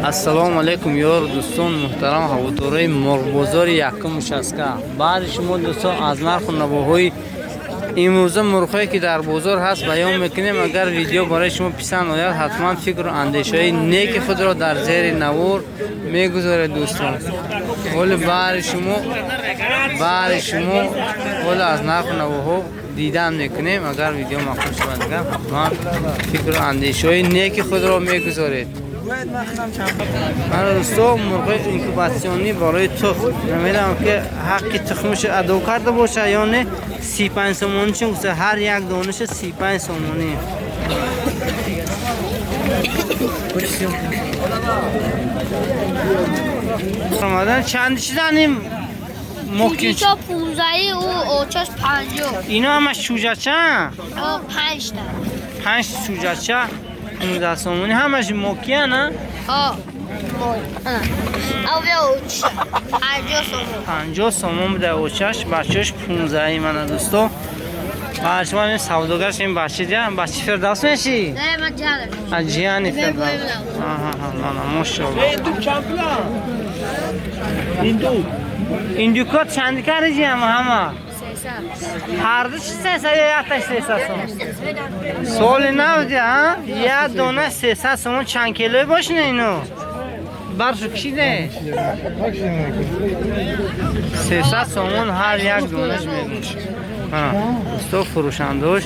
Ассалому алайкум, ёру дӯстон муҳтарам, ҳаводорои мурғбозори якум участка. Баъди шумо, дӯстон, аз нарху навоҳои имрӯза мурғҳое, ки дар бозор ҳаст, баён мекунем. Агар видео барои шумо писанд ояд, ҳатман фикру андешаҳои неки худро дар зери навор мегузоред, дӯстон. Ҳоли баҳри шумо ҳоло аз нарху навоҳо дидан мекунем. Агар видео маъқул шавад, дигар ҳатман фикру андешаҳои неки худро мегузоред. Мана, дӯсто, мурғои инкубатсионӣ барои тухм. Намедонам, ки ҳаққи тухмашо адо карда бошад ё не. 35 сомонӣ чун гуфта, ҳар як донаша 35 сомонӣ. Омадан чанд чизан ин мокин? Кучика 15, ӯ очаш 50. Ино ҳама шуҷача? О, панҷта. Панҷ шуҷача 15 сомонӣ, ҳамаш мокия, на? О. Авя оча. 50 сомон. 50 сомон буда очаш, бачаш 15. Мана, дӯсто, бачма ин савдогарш, ин бачи дия, бачи Фирдавс меши? Не, ман ҷанам. А, ҷияни Фирдавс. Аҳа, мана, мошалло. Индук. Индюкот чанд кари, ҷияма, ҳама? 300. Ҳарду чи 300 ё якташ 300 сом? Соли нав дия, а? Як дона 300 сомон. Чанд килои бошина ино? Баршу кишиде? 300 сомон ҳар як донаш мегӯш. Усто фурӯшандош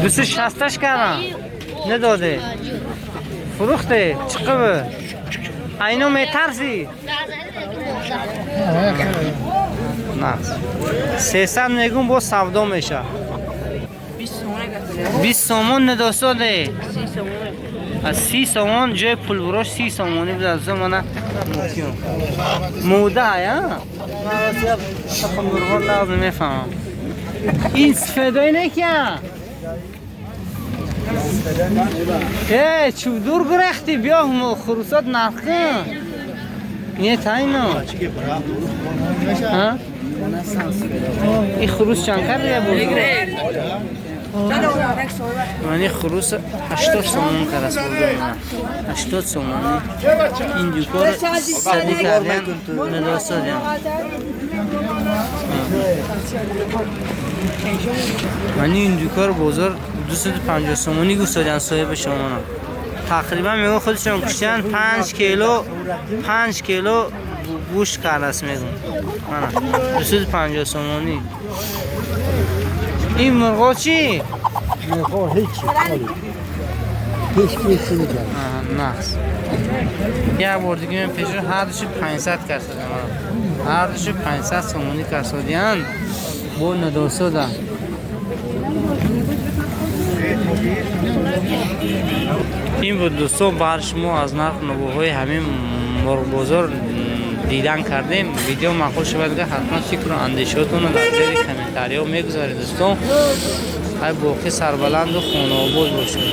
дусу шасташ кардам, надоде, фурӯхте. Чӣ қиб айно метарсӣ? Нақс 300 мегӯм, боз савдо меша. 20 сомон недосоде, аз 30 сомон ҷои пулбурош 30 сомонӣ буда. Мана, муда я мурғо нағз намефаҳмам. Ин сифедои некия. Э, чӯ дур гурехтӣ? Биё, хурусот нархи не тайно. Ин хурус чанд карда бозор? Мани хурус 80 сомон кардаст бозор. 80 сомонӣ. Индюкор сади кардем, недосодем. Мани индюкор бозор 250 сомонӣ гусодиан соҳиби шомона. Тақрибан мегӯ, худшон куштиан, 5 кило, 5 кило гӯшт кардаст, мегӯм. Мана, 250 сомонӣ. Ин мурғо чӣ? Мурғо ҳеҷ. Ҳеҷ ҳеҷ нигар. Нақс. Як бор дига мен пешо, ҳардуши 500 касодиан. Ҳардуши 500 сомонӣ касодиан бо надосода. Ин буд, дӯсто, бар шумо аз нарх навоҳои ҳамин мурғбозор дидан кардем. Видео маъқул шавад, ҳатман фикру андешаотонро дар зери комментариҳо мегузоред, дӯстон. Ҳай, боқӣ сарбаланду хонаобод бошед.